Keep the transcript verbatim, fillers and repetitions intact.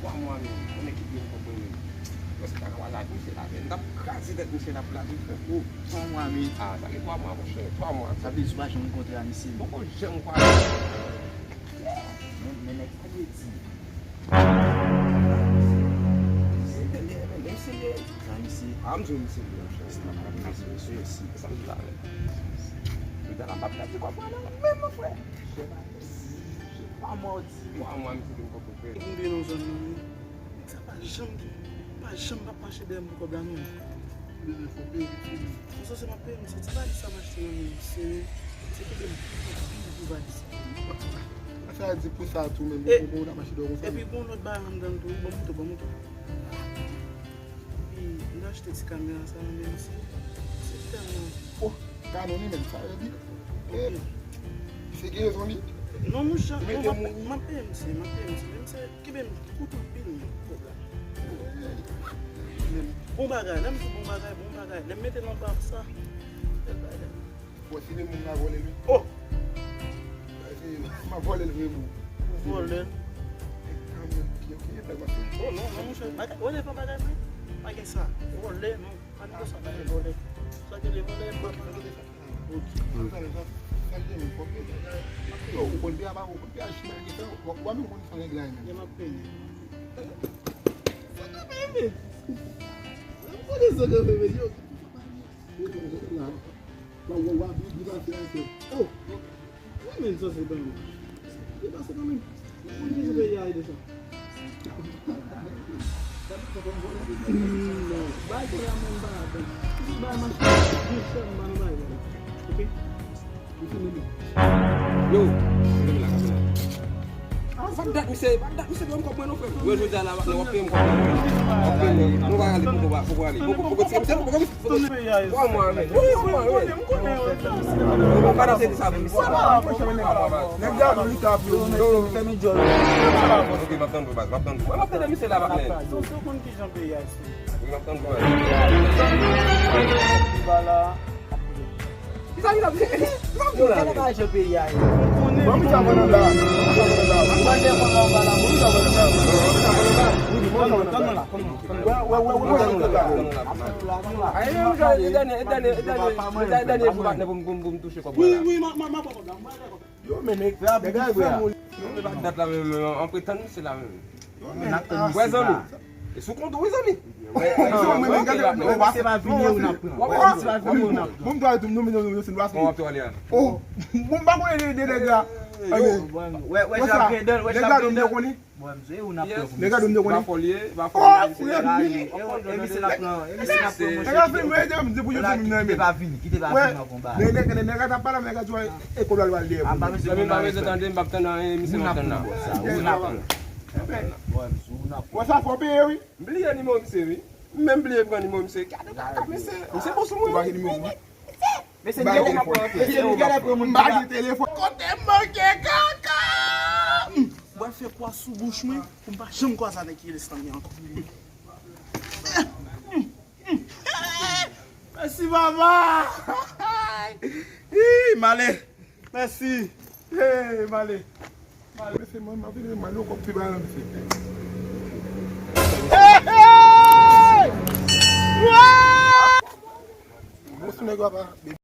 Twa mwa menm, konnen ki byen m konprann menm. Prèske ta ka pale ak misye la, men m t ap kraze tèt misye la pou lavi frè m. Oh, twa mwa menm. Ah, sa gen twa mwa, monchè, twa mwa. Sa vle di ou pa janm rankontre a misye? M poko janm kwaze. Men, men nèg sa vle di. Se tèt li renmen, menm si li. Sa misye. Ah, m di w misye li, monchè. Se pa misye, misye, si. Sa m di la, men. Li ta la m p ap pèdi kòb mwen non, menm, mon frè. Twa mwa w di. Twa mwa, misye vin konprann. Moun vin nan zòn nan, wi. Sa pa janm, pa janm p ap mache dèyè m pou kòb la, non. Bezwen fò peye, fini. Mwen sanse m ap peye, m santi pa li sa m achte nan men misye, wi. Se kenbe m pou valiz sa. Sa di pou sa tou, menm, e, pou moun ap mache dèyè w konsa. Epi gon lòt bagay anndan l tou, wi. Ban m tou, ban m tou. Epi, m te achte ti kamera sa nan men misye. Se tèlman. Oh, Canon li menm, sa vle di. Eh, misye gen rezon li. Non, monchè, non, m ap, m ap peye misye, m ap peye misye. Men misye kenbe m kout anpil, men, kòb la. Bon bagay, lè m di bon bagay, bon bagay. Lè m mete nan baf sa. Bèl bagay. Bon, si le moun la vòlè l, wi. Oh! M a vòlè l vre, bro. Ou vòlè l? Oh, non, non, monchè. Bagay, vòlè pa bagay mwen. Pa gen sa. Vòlè, non. Pa gen sa, pa gen vòlè. Sa gen le vòlè, pa gen. Ok. Yo, ou konn peye a pa, ou konn peye a chimen ki fè, w ap menm konn fè nèg la menm. Gen m ap peye. Sa ka peye, men. Ou konnen sa ka peye, men, yo. Wa, wa, wa, bi, bi, pa fè anfè. Oh! Wi, men sa se ban nou. Li pase kanmenm. Moun ki sou peyi a deja. Non, bay pou la menm pa la bon. Si bay machin, di chè m ba nou bay. Ok? Yo, kanpe la, kanpe la. Pa dat misye, pa dat misye dwe m kòb mwen non, frè m. Yo, jodi a la, w ap peye m kòb mwen. W ap peye m, nou va ale, poko, poko ale. Poko, poko tire misye, poko, poko. Twa mwa, men. Wi, twa mwa, wi. Ou pa panse de sa, men. Nèg la, li ka pou yo, men fè mi djòl. Ok, m ap tann ou, baz, m ap tann ou. M ap tann misye la, patnè. Wi, m ap tann ou, baz. Ki sa ki t ap di? Yo, gade bagay jan peyi a ye. Ban m sa vann anba. Ban m sa vann anba. Ban m sa vann anba. Wi, wi, wi, wi, wi. Wè, wè, wè, wè, wè, wè. Ayi, menm jan, e dènye, e dènye, e dènye, e dènye jou patnè pou m, pou m, pou m touche kòb mwen la. Wi, wi, m a, m a, m a pran kòb la, m a pran kòb la. Yo, men nèg, nèg la fè moun. Yo, men pa dat la menm, menm, an pretann misye la menm. Yo, men, wè, zanmi. E sou kont ou, wi, zanmi. Wè, wè, wè, wè, wè, wè, se pa vini ou n ap pran. Wè, se pa vini ou n ap pran. Bon, m dwa tou, nou, nou, nou, se nou, bon, m ap tou ale a. Oh, bon, m pa konnen de, de nèg la. Yo, wè, wè, jan ap gen dan, wè, jan ap gen dan. Bon, m se ou n ap pran pou misye. Nèg la di m te konnen. Oh, frè, vini. E misye n ap pran, e misye n ap pran, monchè. Nèg la fin mwen, di pou yo di m nan men. Kite pa vini, kite pa vini nan konba. Nèg, nèg, nèg la t ap pale, nèg la di, e kòb la l pral dèyè pou nou. Zanmi m pa bezwen tande, m p ap tann anyen, misye m ap tann la. Ou n ap pran. Bon, sa fò peye, wi. M bliye nimewo misye, wi. M menm bliye pran nimewo misye. Gade kaka misye. Misye bon sou mwen, wi. Misye, m genlè pran moun. M pa gen telefòn. Kote m manke kaka? M pral fè kwa sou bouch mwen pou m pa janm kwaze avèk Yelestan ankò. Mèsi, papa. Hi, m ale. Mèsi. Hey, m ale. M ale. Mesye, mwen, m ap vini, m ale yon kòb pi ba nan mesye. Hey, hey! Bon, sou nèg yo apa, baby.